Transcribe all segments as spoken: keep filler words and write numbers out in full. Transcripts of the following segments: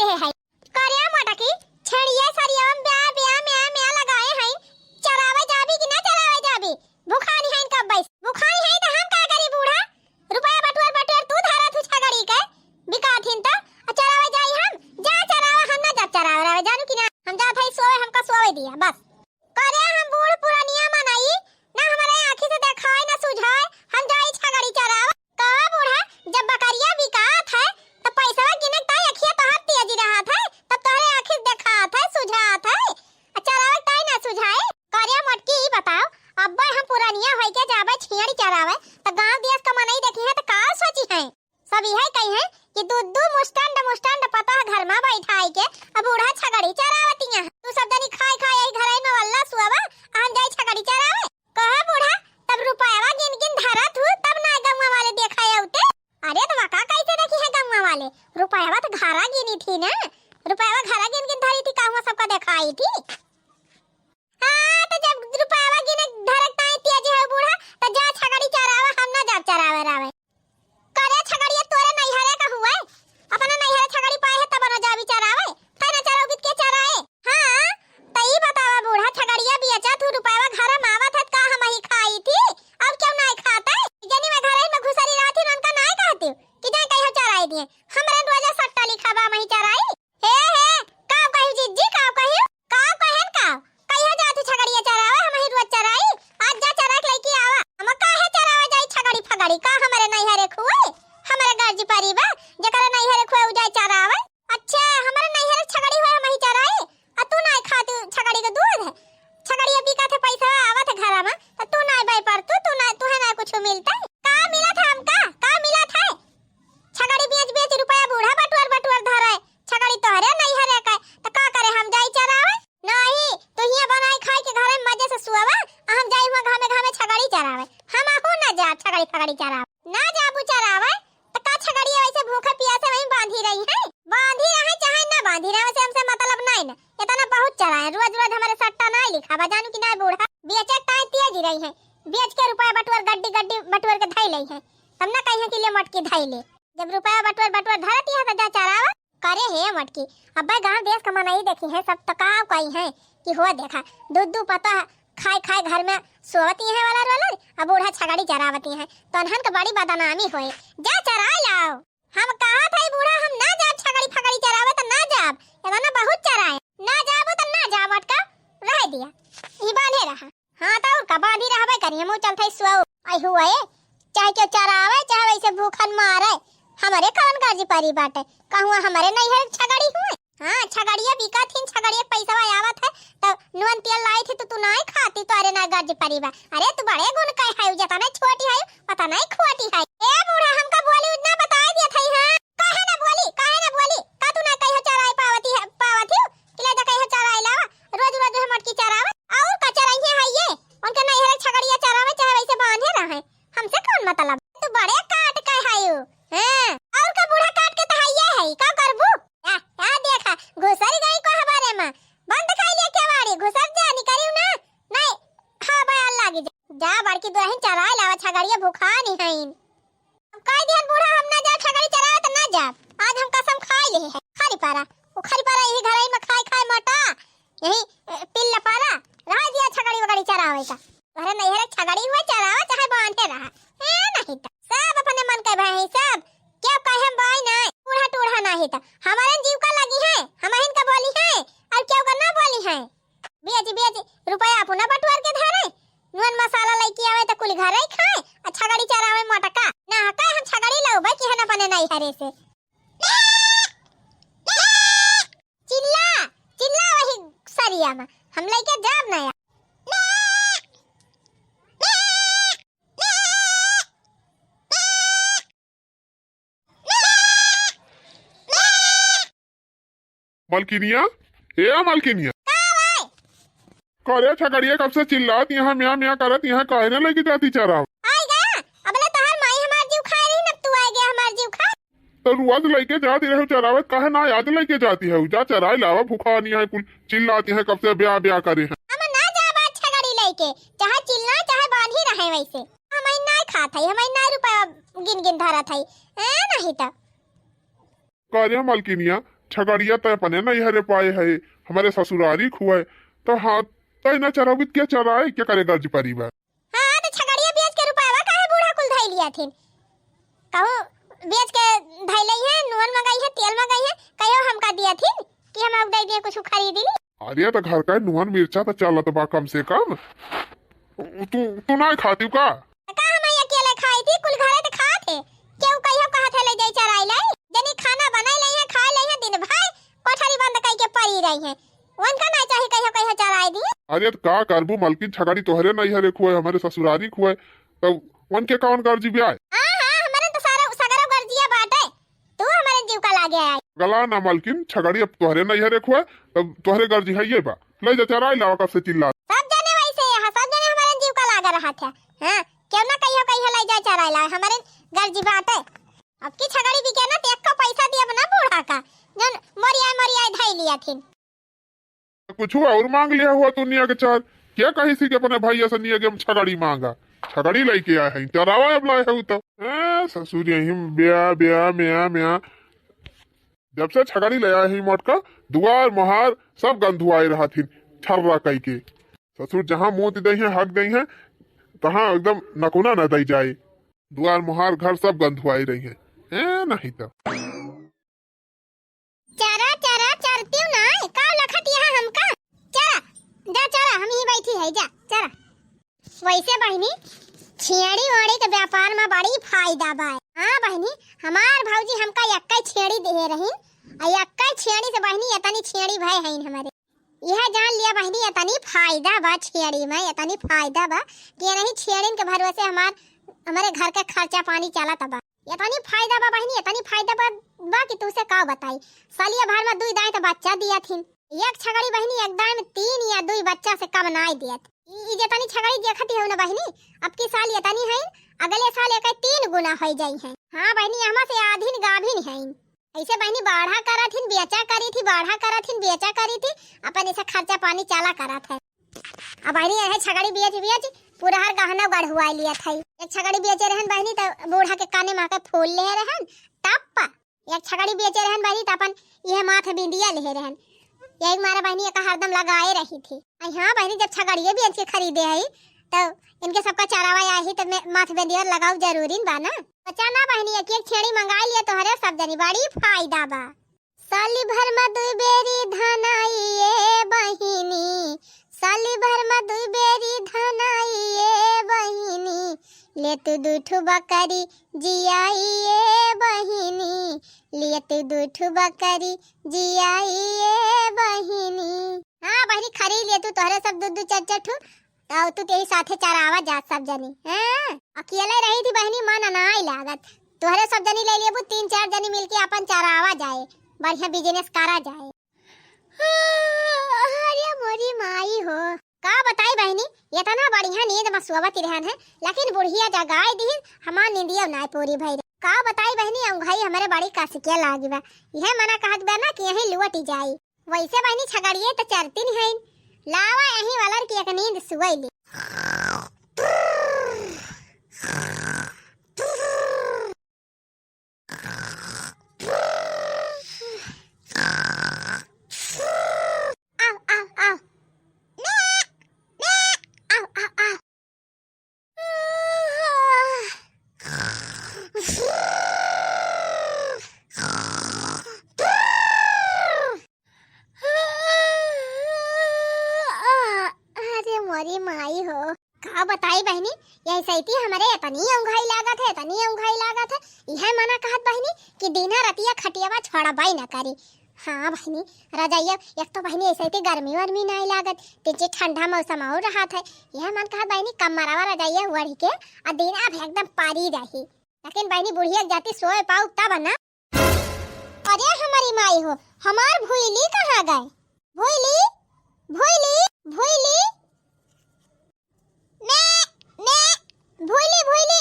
ए है। करे मोटकी, छेड़िया सरिया में ब्या, ब्या, म्या, म्या लगाए हैं। चरावे जाबी कि ना चरावे जाबी? भुखानी हैं कब बैस? भुखानी हैं त हम का करी बूढ़ा? रुपया बटुअर बटुअर तू धरा थू छगड़ी के, बिकाथिन त, आ चरावे जाई हम? जा चरावे, हम ना जाब चरावे रावे, जानू कि ना? हम जात हई सोवे, हमका सोवे दिया, बस। करे हम बूढ़ पुरनिया मनई, ना हमरे आँखी से देखाए ना सुझाए, हम जाई छगड़ी चरावे। कहा बूढ़ा, जब बकरिया बिकात है, त पैसवा गिने ताई अखिया तोहार तेजी रहत है, तब तोहरे आँखी से देखात है, सुझात है, आ चरावे ताई ना सुझाए। करे मोटकी, ई बताओ, अब्बे हम पुरनिया होई के जाबे छेड़ी चरावे, त गाँव देश का मनई देखी है त का सोची है? सब इहे कही है कि दू दू मुस्टंड मुस्टंड पतोह घर में बैठाई के अब बूढ़ा छगड़ी चरावती हैं। तू सब जनी खाई खाई यही घरई में वल्ला सुआवा, आ हम जाई छगड़ी चरावे। कहा बूढ़ा, तब रुपयावा गिन गिन धरा थू, तब ना गौवा वाले देखा आउते। अरे तो वका कैसे देखी है गौवा वाले? रुपयावा तो घरा गिनी थी ना, रुपयावा घरा गिन गिन धरी थी, कहूँ सबका देखाई थी। हाँ, तो जब रुपयावा गिने धरक ताई तेज है बूढ़ा, तो जा छगड़ी चरावा, हम ना जाब चरावे रावे। करे छगड़िया तोरे नैहरे का हुए, अपना नैहरे छगड़ी पाए है तब न जाबी चरावे, फिर न चरौबित के चराए। हाँ, तो ई बतावा बूढ़ा, छगड़िया बेचा थू, रुपयावा घर में आवत है, का हम ही खाई थी? अब क्यों ना खाते? जनी में घर में घुसरी रहती, उनका ना कहती कि जाए कहीं चराई दिए, हमरे रोजा सट्टा लिखा बा, हम ही चराई। हे, हे, काव कहियो जिज्जी, काव कहियो? काव कहेन काव? कहियो जा तू छगड़िया चरावे, हम ही रोज चराई। आज जा चरा के लइके आवा। हम काहे चरावे जाई छगड़ी फगड़ी? का हमरे नैहरे खुए? हमरे गर्जी परी बा, जेकरे नैहरे खुए उ जाए चरावे। अच्छा, हमरे नैहरे छगड़ी होए, हम ही चराई। आ तू नाय खातू छगड़ी के दूध? छगड़िया बिका थे, पैसा आवत है घरा में, त तू नाय बाय पर तू, तू ना, तुहे ना कुछ मिलता। का मिला था हमका? का मिला था? छगड़ी बेच बेच रुपया बूढ़ा बटुअर बटुअर धरे। छगड़ी तोहरे नैहरे के, त का करे हम जाई चरावे? नाही, तू हियां बनाई खाई के घरे में मजे से सुआवा, आ हम जाई हुआं घामे घामे छगड़ी चरावे। हम आहू ना जा छगड़ी फगड़ी चरावे। ना जाबू चरावे, त का छगड़ी वैसे भूखे पियासे वहीं बांधी रही है? बांधी रहे चाहे ना बांधी रहे, वैसे हमसे मतलब नहीं ना। इतना बहुत चराए, रोज रोज हमारे सट्टा नहीं लिखा बा, जानू कि नहीं बूढ़ा? बेचे ताई तेजी रही है, बेच के रुपया बटुअर गड्डी गड्डी बटुअर के धई ले है, तब ना कही है कि ले मटकी धई ले। जब रुपया बटुअर बटुअर धरती है त जा चरावा। करे हे मटकी, अब्बे गांव देश का मनई देखी है सब त का कही है कि हो देखा, दू दू पता खाए खाए घर में सोवती है वाला रोलर, अब बूढ़ा छगड़ी चरावती है, तो अनहन के बड़ी बदनामी होए। जा चराए लाओ। हम कहा था बूढ़ा, हम ना जाब छगड़ी फगड़ी चरावे त ना जाब, इतना बहुत चराए। ना जाबो त ना जाब, अटका रह दिया, ई बांधे रहा। हाँ, त और का, बांधी रहबे करी, हमहू चलत हई सुअउ। आई हुए, चाहे केहू चरावे, चाहे वैसे भूखन मारे, हमरे कवन गर्जी परी बाटे, कहूँ हमरे नैहर छगड़ी हुए। हाँ, छगड़िया बिका थिन, छगड़िया के पैसवा आवत है, त नून तेल लाई थी, त तू नाई खाती, तोरे ना गर्जी परी बा। अरे, तू बड़े गुण कहे है, जतना छोटी है, पता नहीं खोटी है। ए बूढ़ा, हमका बोली उतना बताई दिया था, हाँ? काहे ना बोली, काहे ना बोली? का तू ना कहियो चराई पावती है, पावत ही? कि ले जा कहियो चराई लावा, रोज रोज है मटकी चरावा। और का चराइए है ये? उनके नैहरे छगड़िया चरावे चाहे वैसे बांधे रहे, हमसे कौन मतलब? तू बड़े काट के है यू, हैं? और का बूढ़ा काट के तो है ये है, का करबू? या, या देखा, घुसर गई को हमारे में, बंद खाई ले केवाड़ी, घुसर जा, निकलियो ना, नहीं, हाँ बयान लागी जा, जा बड़की दुल्हन चराई लावा छगड़िया भुखानी है। हम कह दिहन बूढ़ा, हम ना जाब छगड़ी चरावे त ना जाब। आज हम कसम खाई ले है। खरी पारा, वो खरी पारा यही घरई में खाई खाई मोटा, यही, ए, पिल्ला पारा, रह दिया छगड़ी वगड़ी चरावे का। तोहरे नैहरे छगड़ी हुआ चरावा चाहे बांधे रहा। ए, नहीं त सब अपने मन के भाई सब, क्यों कहे हम बाई नहीं, बूढ़ा टूढ़ा नहीं त हमारे जीव का लगी है, हम इनका बोली है, और क्यों का ना बोली है। बेच बेच रुपया अपना बटुअर के धरे, नून मसाला लइके आवे त कुल घरे ही खाए, आ छगड़ी चरावे मोटका। ना हका हम छगड़ी लउबे कि हन अपने नैहरे से। चिल्ला, चिल्ला वही सरिया में, हम लइके जाब ना। मलकिनिया, ए मलकिनिया। का भाई? करे छगड़िया कब से चिल्लात यहाँ म्या म्या करत यहाँ काहे ना लेके जाती चराव? आई गया, अबले तोहार माई हमार जीव खाए रही, अब तू आ गया हमार जीव खाए। तो रोज लेके जाती रहो चरावत, काहे ना आज लेके जाती है? जा चराए लावा, भूखा नहीं है कुल, चिल्लाती है कब से ब्या ब्या करे है। हम ना जाबा छगड़ी लेके, चाहे चिल्ला चाहे बांधी रहे वैसे। हम ही ना खात है, हम ही ना रुपया गिन गिन धरत है, ए नहीं तो। करे मलकिनिया, छगड़िया तै अपने नैहरे पाए है, हमरे ससुरारी खुआए, तो हाँ, तै ना चरावित के चराए, के करे गर्ज परी बा? हाँ, तो छगड़िया बेच के रुपयवा काहे बूढ़ा कुल धइ लिया थिन? कहूँ बेच के धइ लई है, नून मंगाई है, तेल मंगाई है, कहियो हमका दिया थिन कि हम दे दिए कुछ खरीदी ली। अरे, तो घर का नून मिर्चा तो चलत बा कम से कम। तू, तू ना खाती का? का हम अकेले खाई थी? कुल घरे तो खात है। केहू कहियो कहत है, "ले जाई चराई लाई।" जनी खाना बनाई लई है, खाई लई है, दिन भर कोठरी बंद कई के पड़ी रही है। उनका ना चाही कहियो कहियो चराई दी। अरे, तो का करबू मलकिन, छगड़ी तोहरे नैहरे खुआए, हमरे ससुरारी खुआए, तब उनके कौन गर्जी ब्याय? हाँ, हाँ, हमरे तो सारा सगरो गर्जिया बाटे। तू हमरे जीव का लागे आई। गला ना मलकिन, छगड़ी अब तोहरे नैहरे खुआए, तब तोहरे गर्जी है ये बा। ले जा चराई लावा, कब से चिल्ला। सब जने वैसे ही है, सब जने हमरे जीव का लागे रहत है। हाँ, क्यों ना कहियो कहियो ले जा चराई लावा, हमरे गर्जी बाटे। अब की छगड़ी बिके ना, तो एक का पैसा दिया बना बूढ़ा का, जौन मोरियाए मोरियाए धई लिया थिन। कुछ और मांग लिया हुआ तू निया के चार। क्या कही सी कि अपने भैया से निया के हम छगड़ी मांगा? छगड़ी लेके आए हैं, चरावा अब लाए है तो। ए, ससुर यही ब्या, ब्या, म्या, म्या। जब से छगड़ी ले आए हैं मोटका, दुआर मोहार सब गंधुआए रहा थिन, छर्रा कई के। ससुर जहाँ मुँह दे हैं, हक दे हैं, तहाँ एकदम नकुना न दई जाए। दुआर मोहार घर सब गंधुआए रही हैं। ए, नहीं तो। चरा, चरा, चरतिउ ना, का लखत यहाँ हमका? चरा, जा चरा, हम ही बैठी है, जा, चरा। वैसे बहिनी, छेड़ी ओड़ी के व्यापार में बड़ी फायदा बा। हाँ बहिनी, हमार भौजी हमका एक्कै छेड़ी दे रहीन, आ एक्कै छेड़ी से बहिनी एतनी छेड़ी भय हईन हमरे। यह जान लिया बहिनी, एतनी फायदा बा छेड़ी में, एतनी फायदा बा कि ये नहीं छेड़िन के भरोसे हमार, हमारे घर के खर्चा पानी चलत बा। एतनी फायदा बा बहिनी, एतनी फायदा बा, बा कि तुसे का बताई। सालिया भर में दुई दाई तो बच्चा दिया थिन। एक छगड़ी बहिनी एक दाई में तीन या दुई बच्चा से कम नाई दियत। ई, ई जेतनी छगड़ी देखत हो ना बहिनी, अब की साल एतनी है, अगले साल एक तीन गुना हो जाई है। हाँ बहिनी, हमा से आधीन गाभिन है। ऐसे बहिनी बाढ़ा करत हिन, बेचा करी थी, बाढ़ा करत हिन, बेचा करी थी, अपन ऐसे खर्चा पानी चला करत है। अब बहिनी यह छगड़ी बेच बेच पूरा हर गहना गढ़ुआ लिया था। एक छगड़ी बेचे रहन बहिनी, तो बूढ़ा के काने में आके फूल ले रहन, टप्पा। एक छगड़ी बेचे रहन बहिनी, तो अपन यह माथ बिंदिया ले रहन। यही मारा बहिनी एक हरदम लगाए रही थी। आई हाँ बहिनी, जब छगड़िए बेच के खरीदे है, तो इनके सबका चरावा आई, तो मैं माथ बिंदिया लगाओ जरूरी बा ना। बचा ना बहिनी, एक एक छेड़ी मंगाई लिया तोहरे सब जनी, बड़ी फायदा बा। साली भर में दुई बेरी धान आई ए बहिनी, साली भर में दुई बेरी धान आई ए बहिनी, ले तू दू ठू बकरी जियाई ए बहिनी, ले तू दू ठू बकरी जियाई ए बहिनी। हाँ बहिनी, खरीद ले तू तोहरे सब दू दू चार चार ठू, तो तू तेही साथे चरावा जात सब जनी। हाँ, अकेले रही थी बहिनी, मन नाई लागत। तोहरे सब जनी ले लेबू, तीन चार जनी मिलके अपन चरावा जाए, बढ़िया business करा जाए। अरे मोरी माई हो, का बताई बहिनी, इतना बढ़िया नींद में सोवत रहन है, लेकिन बुढ़िया जगाई दिहिन, हमार नींदिया नाई पूरी भई। का बताई बहिनी, औंघाई हमरे बड़ी कस के लागी बा। यह मना कहत बा ना कि यहीं लुअटी जाई। वैसे बहिनी छगड़िए तो चरती नहीं है, लावा यहीं वालर की एक नींद सुअई ले। आव, आव, आव। म्या, म्या, आव, आव, आव। अरे मोरी माई हो। का बताई बहिनी, यही सैती हमरे इतनी औंघाई लागत है, इतनी औंघाई लागत है। यह मना कहत बहिनी कि दिना रतिया खटियावा छोड़बाई न करी। हाँ बहिनी, रजाइया, एक तो बहिनी ऐसे इतनी गर्मी वर्मी नाई लागत, तेजे ठंडा मौसम और रहत है। यह मन कहत बहिनी कमरवा रजाइया ओढ़ी के आ दिन अब एकदम पारी रही। लेकिन बहिनी बुढ़िया जाती सोए पाऊ तब ना। अरे हमारी माई हो, हमार भुइली कहाँ गए? भुइली, भुइली, भुइली। मैं, मैं, भुइली, भुइली।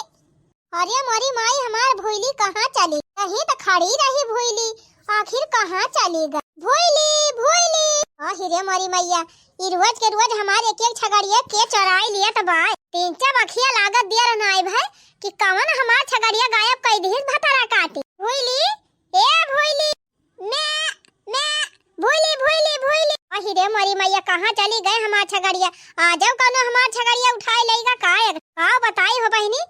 अरे मोरी माई, हमार भुइली कहाँ चली? यहीं तो खड़ी रही भुइली, आखिर कहाँ चली गई? भुइली, भुइली। आहि रे मोरी मैया, ई रोज के रोज हमार एक एक छगड़िया के चोराई लियत बा। तीन चार अखिया लागत दिया रहनाई भाई कि कवन हमार छगड़िया गायब कई दिहिस भतरा काटी। भुइली, ए भुइली। मैं, रे मोरी मैया, कहाँ चली गए हमार छगड़िया? आ जाओ, कौनो हमार छगड़िया उठाए लइगा का? एक का बताई हो बहिनी,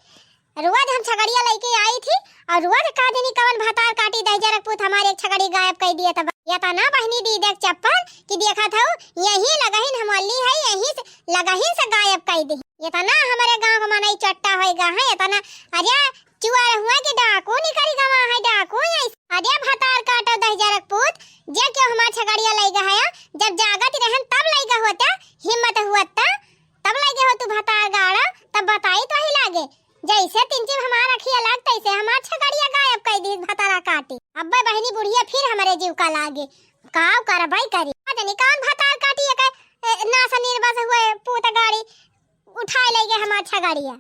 रोज हम छगड़िया लइके आई थी और रोज का जनी कवन भतार काटी दहिजरक पूत हमार एक छगड़ी गायब कइ दिए। तब ये तना बहिनी दी देख चप्पल कि देखत हऊ, यही लगहिन हम अल्ली है, यही से लगहिन से गायब कइ दी। ये तना हमारे गाँव का मनई चट्टा होइगा है, ये तना अरे चुअर हुआ कि डाकू निकरी गवा है, डाकू ऐसे। अरे भतार काटो दहिजरक पूत, जे क्यों हमार छगड़िया लइगा है, जब जागत रहन तब लइगा होता, हिम्मत हुआ त, तब लइगे हो तू भतार गाड़ा, तब बताई तो ही लागे। जैसे तिनचिब हमार अखिया लाग, तैसे हमार छगड़िया गायब कइ दी भतारा काटी। अब्बे बहिनी बुढ़िया फिर हमरे जीव का लागे, काव करबै करी। पता नहीं कौन भतार काटी एके, ए, नासा निर्बस हुए पूत गाड़ी उठाए लइगे हमार छगड़िया।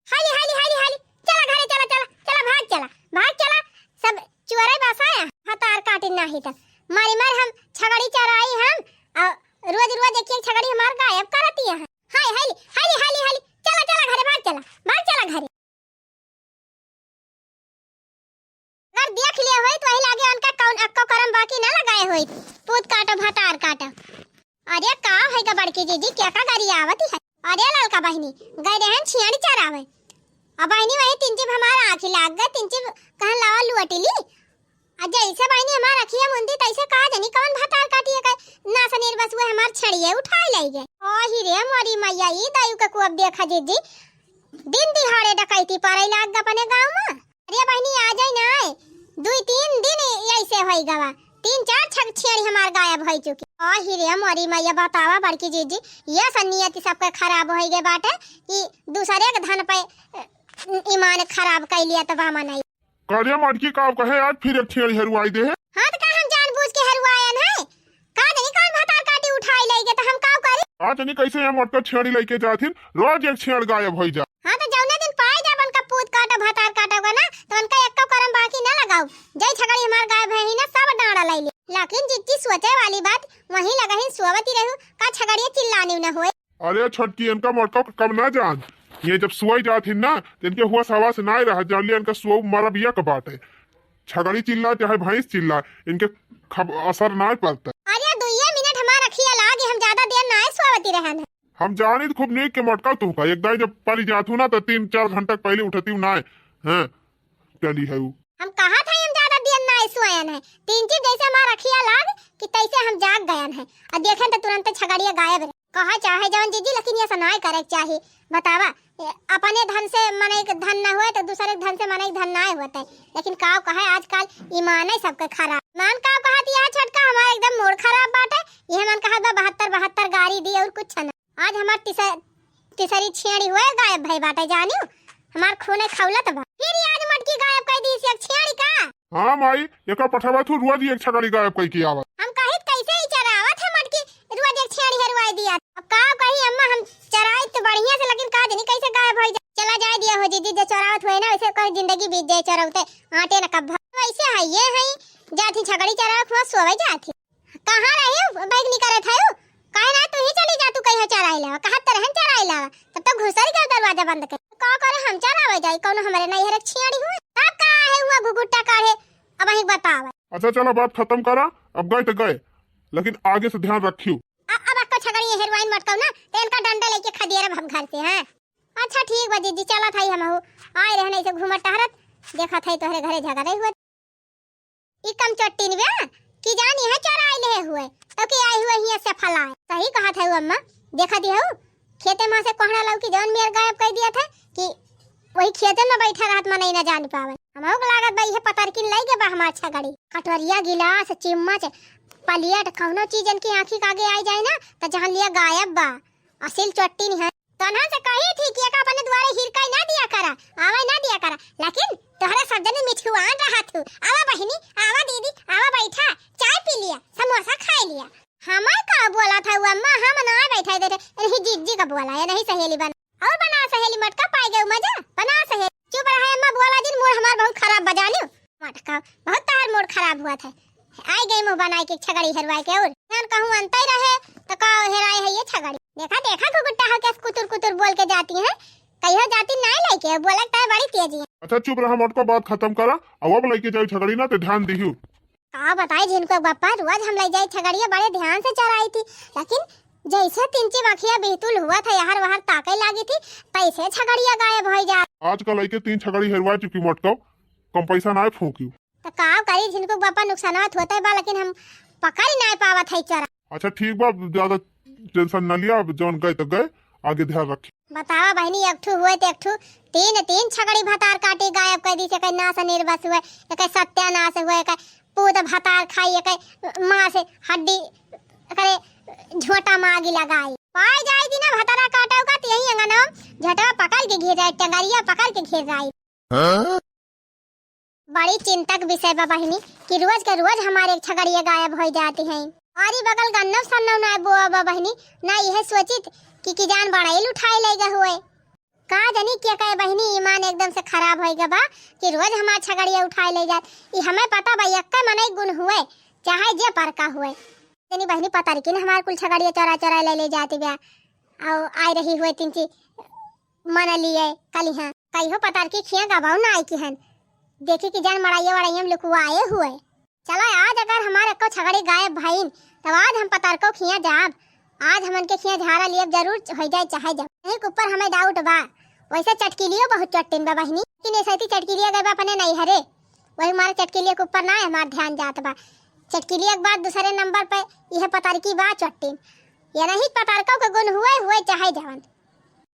हाली, हाली, हाली, हाली, चला घरे, चला, चला, चला, भाग चला, भाग चला, सब चुअरे बसाया, भतार काटी नाही त। मारी मार हम छगड़ी चराई हम, और रोज रोज एक एक छगड़ी हमार गायब करती है। हाय, हाली, हाली, हाली, हाली, चला, चला घरे, भाग चला, भाग चला घरे। अगर देख लिए होई तो वही लागे उनका कौन अक्को करम बाकी ना लगाए होई। पूत काटो, भतार काटो। अरे का है का बड़की जीजी, क्या का गाड़ी आवत है? अरे ललका बहिनी, गए रहन छियाड़ी चरावे। अब बहिनी वही तिनचिब हमार आँखी लाग गए, तिनचिब कहन लावा लुअटी ली। आ जैसे बहिनी हमार अखिया मुंदी तैसे कहा जनी कौन भतार काटी है, कहे ना सनीर बस हुए हमार छड़िए उठाए लइ गए। ओ ही रे मोरी मैया, ई दायु का कुअब देखा जीजी, दिन दिहाड़े डकैती परै लाग ग अपने गाँव में। अरे बहिनी, आ जाई ना, दुई तीन दिन ऐसे होई गवा, तीन चार छग छेड़ी हमार गायब होई चुकी। आ ही रे मोरी मैया, बतावा बड़की जीजी, ये सन नियति सबके खराब होई गए बाटे कि दूसरे के धन पे, अ, ईमान खराब कइ लिया तब हम नहीं। करे मटकी का कहे, आज फिर एक छेड़ी हरुआई दे है। हाँ, तो का हम जानबूझ के हरुआयन है? का जानी कौन भतार काटी उठाई लइगे, तो हम काव करी? आज जानी कैसे हम अटका छेड़ी लइके जाथिन, रोज एक छेड़ गायब होई जा। हाँ, तो जौने दिन पाए जाब उनका पूत काटो, भतार काटो का ना, तो उनका एक्को करम बाकी ना लगाऊ। जय छगड़ी हमार गायब है ही ना, सब डांडा लइ ले। लेकिन जिज्जी सोचे वाली बात, वहीं लगहिन सोवती रहू, का छगड़िया चिल्लानी न होए। अरे छोटकी, इनका मोटका के कम ना जान। ये जब सोई जाथिन ना, तो इनके हुआ सवास नाय रह, जान लिया इनका सोव मरब यक बाटे। छगड़ी चिल्ला चाहे भैंस चिल्ला, इनके खब-, असर नाय पड़ता। अरे दुइये मिनट हमार अखिया लागे, हम ज्यादा देर नाय सोवती रहन है। हम जानी तो खूब नीक के मोटका तुमका, एक दाई जब परी जाथू ना, तो तीन चार घंटा पहले उठती हूँ नाय। हाँ। टली है उ। हम कहा था हम ज्यादा देर ना सोयन है, तीन चीज जैसे हमार अखिया लाग कि तैसे हम जाग गयन है। और देखें तो तुरंत छगड़िया गायब रहे। कहा चाहे जवन जीजी, लेकिन ये सनाय करे के चाही। बतावा, ए, अपने धन से मनई के धन ना होए तो दूसरे के धन से मनई के धन ना होते। लेकिन काव कहे आजकल ईमान है सबके खराब। ईमान काव कहत यह छोटका हमार एकदम मूड खराब बाटे। यह मन कहत बा बहत्तर बहत्तर गारी दी और कुछ ना। आज हमार तीसर-, तीसरी छेड़ी हुए गायब भई बाटे, जानियो, हमार खूने खौलत बा। फिर ये आज मटकी गायब कइ दी, एक छेड़ी का? हाँ माई, एका पठवा थू, रोज एक छगड़ी गायब कइ के आवा। हम कहित कैसे ही चरावत है मटकी, रोज एक छेड़ी हरुआई दिया। अब का कही अम्मा, हम चराई तो बढ़िया से, लेकिन का जानी कैसे गायब होइ जा। चला जाए दिया हो जीजी, जे चरावत हुए ना, वैसे कहीं जिंदगी बीत जाए चरावते, आटे न कब भा-, वैसे है ये है, जाती छगड़ी चरावत हुआ सोवे जाती। कहाँ रहे हो? बैग निकरत है हो? काहे ना तू ही चली जा, तू कहीं चराई लावा, कहत तो रहन चराई लावा, तब तो घुसर गया दरवाजा बंद कर। का करे हम चरावे जाई, कौनो हमारे नैहर के छियाड़ी हुए? तब का है हुआ घुघुट्टा काढ़े, अब वहीं बतावे। अच्छा चला, बात खत्म करा, अब गए तो गए, लेकिन आगे से ध्यान रखियो। अ-, अब आपको छगड़ी हेरुआइन मटकाऊ ना, तो इनका डंडा लेके खदेरब हम घर से, हैं? अच्छा ठीक बा जीजी, चलत हई हमहू, आए रहन ऐसे घूमत टहरत, देखत हई तोहरे घरे झगड़े हुए। ई कम चट्टिन बे, कि जानी है चोर आइल है हुए, तो कि आई हुए हियाँ से फलाए। सही कहत है वो अम्मा, देखा दी हऊ, खेते में से कोहड़ा लौकी जौन मेर गायब कर दिया था कि वही खेते में बैठा रहत मनई ना जान पावे। हमहू के लागत बा इहे पतरकिन लई के बा हमार छगड़ी। कटोरिया, गिलास, चिम्मच, प्लेट, कौनो चीजन की आँखी के आगे आई जाए ना, तो जान लिया गायब बा। असिल चट्टिन है। तोन्हा से कही थी कि एका अपने दुआरे हिरकाई ना दिया करा, आवे ना दिया करा, लेकिन तोहरा सब जने मिठुआन रहा थू। आवा बहिनी, आवा दीदी, आवा बैठा, चाय पी लिया, समोसा खाए लिया। हमार का बोला था वो अम्मा, हम ना बैठा दे रहे, नहीं जीजी का बोला है, नहीं सहेली बना। और बना सहेली मटका, पाए गए मजा, बना सहेली। चुप रहे अम्मा, बोला जिन, मूड हमार बहुत खराब बजानियो। मटका, बहुत तार मूड खराब हुआ था। आई गई मुँह बनाए के छगड़ी हेरवाए के, और जान कहूँ अंतई रहे तो का हेराए है ये छगड़ी। देखा, देखा घुघुट्टा हो के कुतुर कुतुर बोल के जाती है, कहियो जाती नाय लेके, बोलत है बड़ी तेजी है। अच्छा चुप रहा मटका, बात खत्म करा, अब अब लेके जाई छगड़ी ना तो ध्यान दिहू। का बताई झिनकू बप्पा, रोज हम लइ जाई छगड़िया, बड़े ध्यान से चराई थी, लेकिन जैसे तिनची मखिया बिहतुल हुआ था, यहर वहर ताके लागी थी, तैसे छगड़िया गायब होइ जात। आजकल लइके तीन छगड़ी हेरवा चुकी मटकव, कम पैसा नाय फूंकी। त का करी झिनकू बप्पा, नुकसानवा त होते बा, लेकिन हम पकड़ नाय पावत है चरा। अच्छा ठीक बा, ज्यादा tension न लिया, अब जौन गए त गए, आगे ध्यान रखी। बतावा बहिनी, एक ठू हुए त एक ठू, तीन, तीन छगड़ी भतार काटी गायब कइ दी, एकै नास निर्बस हुए, एकै सत्यानाश हुए, एकै पूत भतार खाई, एकै मांस हड्डी, एकरे झोंटा मागी लगाई। पाई जाई दिना भतारा काटव का, त यही अंगनवा झोंटवा पकड़ के घेर जाई, टंगरिया पकड़ के घेर जाई। हाँ? बड़ी चिंता के विषय बा बहिनी कि रोज के रोज हमार एक छगड़िया गायब होइ जाती हैं। अरे बगल गन्नव सन्नव ना बोआ बा बहिनी, ना यह सोचित कि, कि जान बड़ाइल उठाए ले गए हुए। का जानी के कहे बहिनी, ईमान एकदम से खराब होइ गए बा कि रोज हमार छगड़िया उठाए ले जात। ई हमें पता बा, यक्के मनई गुन हुए, चाहे जे पर का हुए। जानी बहिनी पता रही कि ना हमार कुल छगड़िया चोरा चोरा ले ले जाती बा। और आए रही हुए तिनची मन लिए कलिहा। कहियो पतारकी खिया गबाऊ ना आई किहन। देखी कि जान मड़ाइया वड़ाइया में लुकुआए हुए। चला आज अगर हमार एको छगड़ी गायब भइन, तब आज हम पतारको खिया जाब। आज हमन के खिया झारा लियब जरूर होइ जाए चाहे जब। नहीं के ऊपर हमें doubt बा। वैसे चटकीलियो बहुत चट्टिन बा बहिनी, लेकिन ऐसे ही चटकीलिया गए बा अपने नैहरे। वही मारे चटकीलिया के ऊपर ना हमार ध्यान जात बा। चटकीलिया के बाद दूसरे नंबर पे यह पतारकी बा चट्टिन। ये नहीं पतारको के गुन हुए, हुए चाहे जवन।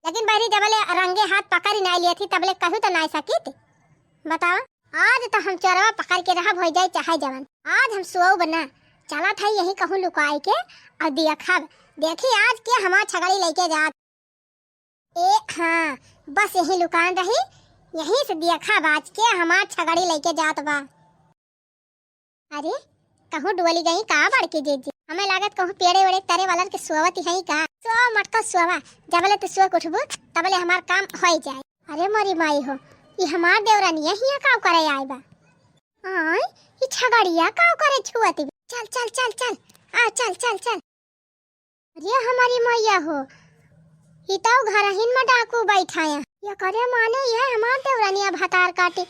लेकिन बहरी जबले रंगे हाथ पकड़ी नाई लियत ही, तबले कहू तो नाई सकित। बतावा, आज तो हम चोरवा पकड़ के रहब, होइ जाए चाहे जवन। आज हम सोउब ना, चलत है यही कहूँ लुकाई के और देखब, देखी आज के हमार छगड़ी लेके जात। ए हाँ, बस यही लुकान रही, यहीं से देखब आज के हमार छगड़ी लेके जात बा। अरे, कहूँ डोली गई का बड़की जीजी? हमें लागत कहूँ पेड़े वेड़े तरे वालन के सोवत ही का। सोवा मटका सोवा, जबले तू सो के उठबू, तबले हमार काम होइ जाए। अरे मोरी माई हो, ई हमार देवरानिया हिया काव करे आए बा? आय, ई छगड़िया काव करे छुअत बा? चल, चल, चल, चल, आ, चल, चल, चल। अरे हमारी मैया हो, ई तो घरहिन में डाकू बैठाया। ये करे माने ये हमार देवरानिया भतार काटे,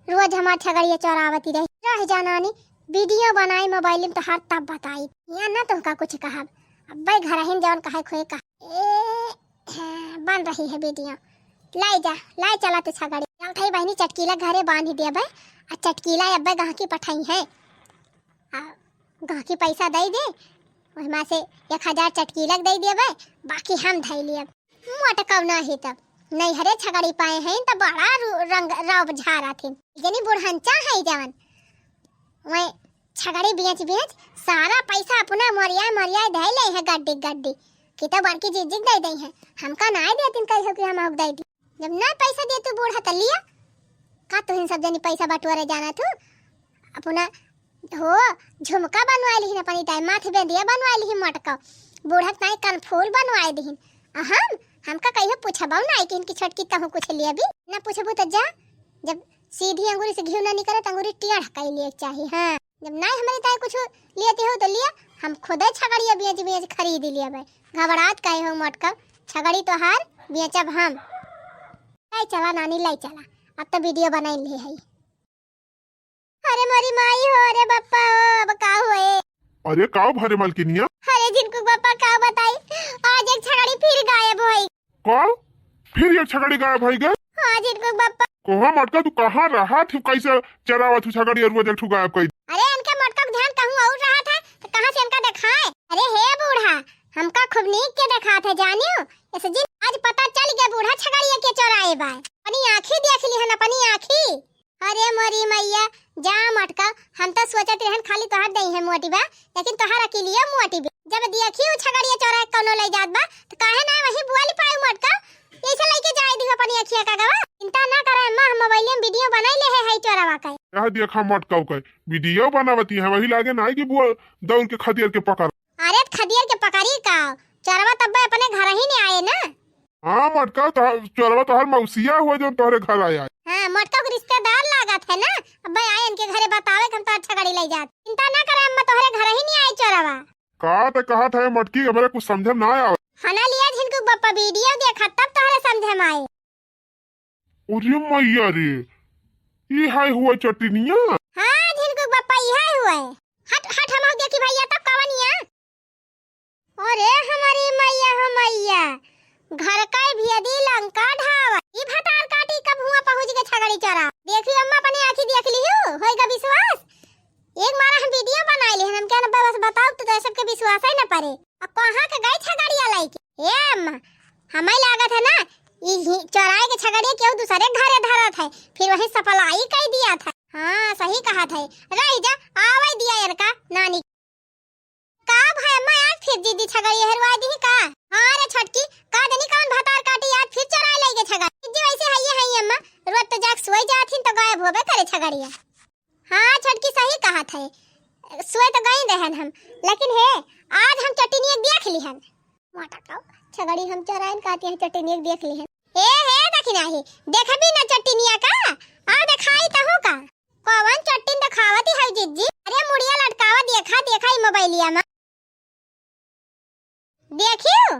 रोज हमार छगड़िया चोरावती रही। रह जा नानी, video बनाई mobile में तो हर तब बताई। यहाँ ना तुमका कुछ कहब, अब्बे घरहिन जौन कहे खोए कहा। ए, बन रही है video। लाई जा, लाई चला तू छगड़ी। चल थई बहिनी चटकीला घरे बांध देबे, आ चटकीला अब्बे गहकी पठाई है। आ, गहकी पैसा दई दे, ओहिमा से एक हजार चटकीला के दई देबे, बाकी हम धई लेब। मोटकव नाही तब, नैहरे छगड़ी पाए हैं त बड़ा रू-, रंग रौब झारा थे। जनी बुढ़ंचा है जवन, वह छगड़ी बेच बेच सारा पैसा अपना मरिया मरिया धई ले है गड्डी गड्डी, कि तो बड़की जीजी के दई दई है, हमका नाय देतिन कहियो कि हम दई दी। जब ना पैसा दे तू बूढ़ा त लिया, का तुहिन सब जनी पैसा बटोरे जाना तू? अपना हो झुमका बनवाए लिहिन, अपनी दाई माथे बेंदिया बनवाए लिहिन मटका, बूढ़ा के नाई कनफूल बनवाए दिहिन। आ हम, हमका कहियो पूछबो नाई कि इनकी छोटकी तहु कुछ लिया भी ना पूछबू त जा, जब सीधी अंगूरी से घी ना निकले त अंगूरी टेढ़ कई लिए के चाही। हाँ। जब नाई हमरी ताई कुछ लियती हो तो लिया, हम खुदे छगड़िया बेच बेच खरीद लिया भाई। घबरात काहे हो मोटका, छगड़ी तोहार बेचब हम। लाई चला नानी, लाई चला, अब तो video बनाई ले है। अरे मोरी माई हो, अरे बप्पा हो, अब का हुए? अरे का भरे मलकिनिया? अरे झिनकू बप्पा का बताई, आज एक छगड़ी फिर गायब होई। का? फिर एक छगड़ी गायब होइ गए? हाँ, झिनकू बप्पा। कोहा मटका, तू कहाँ रहा थी? कैसे चरावा थू छगड़ी और वो जल ठू गायब कर? अरे, इनके मटका के ध्यान कहूँ और रहा था, तो कहाँ से इनका दिखाए? अरे हे बूढ़ा, हमका खूब नीक के देखा थे, जानियो? ऐसे जिन आज पता चल गया बूढ़ा छगड़िया के चोराए बा। अपनी आँखी देख लिहन, अपनी आँखी। अरे मोरी मैया, जा मटका, हम तो सोचत रहन खाली तोहर देही है मोटी बा, लेकिन तोहर अकेलिया मोटी बा। जब देखी उ छगड़िया चोरा के कौनो ले जात बा, तो काहे ना वही बोल पाए मटका, ऐसे लेके जाए दिहो अपनी अखिया का गवा। चिंता ना करे अम्मा, हम मोबाइल में video बनाई ले है, है चोरावा के। यह देखा मटका के video बनावती है, वही लागे ना कि वो दौड़ के खदेड़ के पकड़। अरे त खदियर के पकड़ी का? चोरवा तब्बे अपने घर ही नहीं आए ना। हाँ मटका, तो चोरवा तोहर मौसिया हुआ जो तोहरे घर आया। हाँ, मटका के रिश्तेदार लागत है ना। अब्बे आए इनके घरे बतावे कि हम तोहर छगड़ी ले जात। चिंता ना करे अम्मा, तोहरे घर ही नहीं आए चोरवा। का ते कहत है मटकी, हमरे कुछ समझ में ना आवे। हना लिया झिनकू बप्पा video देखा तब तोहरे समझ में आए। अरे मैया रे, ई हाय हुआ चटनिया। हाँ, झिनकू बप्पा, इहे हुए। हट, हट, हम हो गया कि भैया तब कवन या? अरे हमारी मैया हो मैया, घर का भेदी लंका ढावा। ई भतार काटी कब हुआ पहुँच के छगड़ी चरा। देखी अम्मा अपने आँखी देख लिहू, होइगा विश्वास। एक मारा हम वीडियो बनाई लिहन, हम कहना बस बताओ तो, तो सबके विश्वास ही न परे। अब कहाँ के गई छगड़िया लइके? ए अम्मा, हमें लागत है ना, ई ही चराए के छगड़िया केहू दूसरे घरे धरत है, फिर वहीं सप्लाई कई दिया था। हाँ, सही कहा था। रही जा, आवे दिया इनका नानी। का भाई अम्मा, आज फिर जिद्दी छगड़िया हेरवा दी का? हाँ रे छोटकी, का जानी कौन भतार काटी आज फिर चराए लइके छगड़ी। जिद्दी वैसे है ये है अम्मा, रोज तो जाग सोई जात हिन तो गायब होबे करे छगड़िया। हाँ छोटकी, सही कहा था, सोए तो गई रहन हम, लेकिन हे, आज हम चटिनिया देख लिहन। मोटा काऊ, छगड़ी हम चोराइन कहती है, चटिनिया देख लिहन। हे, हे, देखी नाही, देखबी ना चटिनिया का, और देखाई तहू का। कौन चट्टिन देखावती है जिज्जी? अरे मुड़िया लटकावा, देखा, देखा ई मोबाइलिया में। देखियो,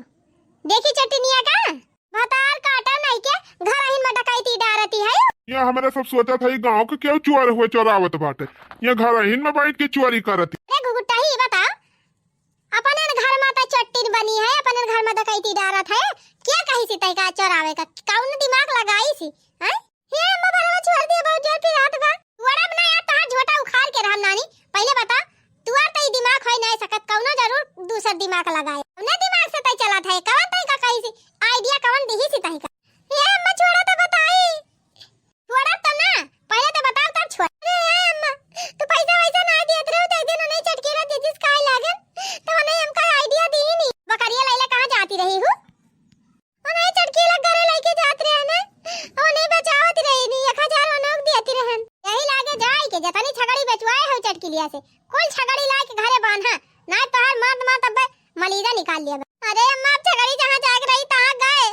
देखी चटिनिया का? भतार काटा नहीं के घरहिन में डकैती डारती है। ये हमारे सब सोचत है, गाँव के केहू चोर हुए चोरावत बाटे, ये घरहिन में बैठ के चोरी करती। अरे घुघुटाही, बताओ, अपने घर में तो चट्टिन बनी है, अपने घर में डकैती डारत है, क्या कही सी तैका चोरावे का? कौन दिमाग लगाई सी, हैं? हे अम्मा, भरवा छोड़ दिया, बहुत जोर पिरात बा। छोड़ब ना यार, तहार झोटा उखाड़ के रहम नानी। पहिले बता, तुआर तई दिमाग होई नाई सकत, कौनो जरूर दूसर दिमाग लगाए। अपने दिमाग से तई चलत है, कवन तई का कही सी idea कवन दिही सी तई का? हे अम्मा, छोड़ा तो बताई। छोड़ा तो ना, पहिले तो बताओ तब छोड़। अरे हे अम्मा, तू पैसा वैसा ना दियत रहो, तो एक दिन उन्हें चटकीला दीदी से कहे लागल, तो उन्हें हमका idea दी ही नहीं। बकरिया लैला कहाँ जाती रही हूँ? ओने चटकीला घरे लइके जात रहे ना, ओने बचावत रही नी, एक हजार ओनोक दियत रहन। यही लागे जाई के जतनी छगड़ी बेचवाए हो चटकीलिया से, कुल छगड़ी लाके घरे बांधा, ना तोहार मात मात अब्बे मलीजा निकाल लिया बा। अरे अम्मा, अब छगड़ी जहाँ जाके रही तहाँ गए,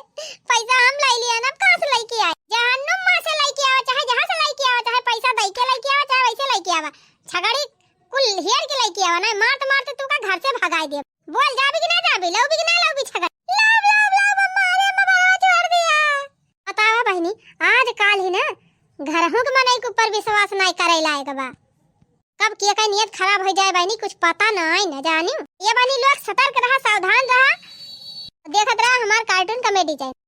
पैसा हम लाई लिया ना, अब कहाँ से लइके आए? जहन्नुम माँ से लइके आवा, चाहे जहाँ से लइके आवा, चाहे पैसा दई के लइके आवा, चाहे वैसे लइके आवा, छगड़ी कुल हेर के लइके आवा ना, मारत मारत तू का घर से भगाई दे। बोल, जाबी कि ना जाबी, लउबी कि ना लउबी छगड़ी? लाब, लाब, लाब, अम्मा, अरे अम्मा, बड़ा छोड़ दिया। बतावा बहिनी, आज काल ही ना घरहू के मनई के ऊपर विश्वास नाई करे लायक बा। कब के का नियत खराब हो जाए बहिनी, कुछ पता नाई न जानी। ये बहिनी लोग सतर्क रहा, सावधान रहा, देखत रहा हमार cartoon comedy channel।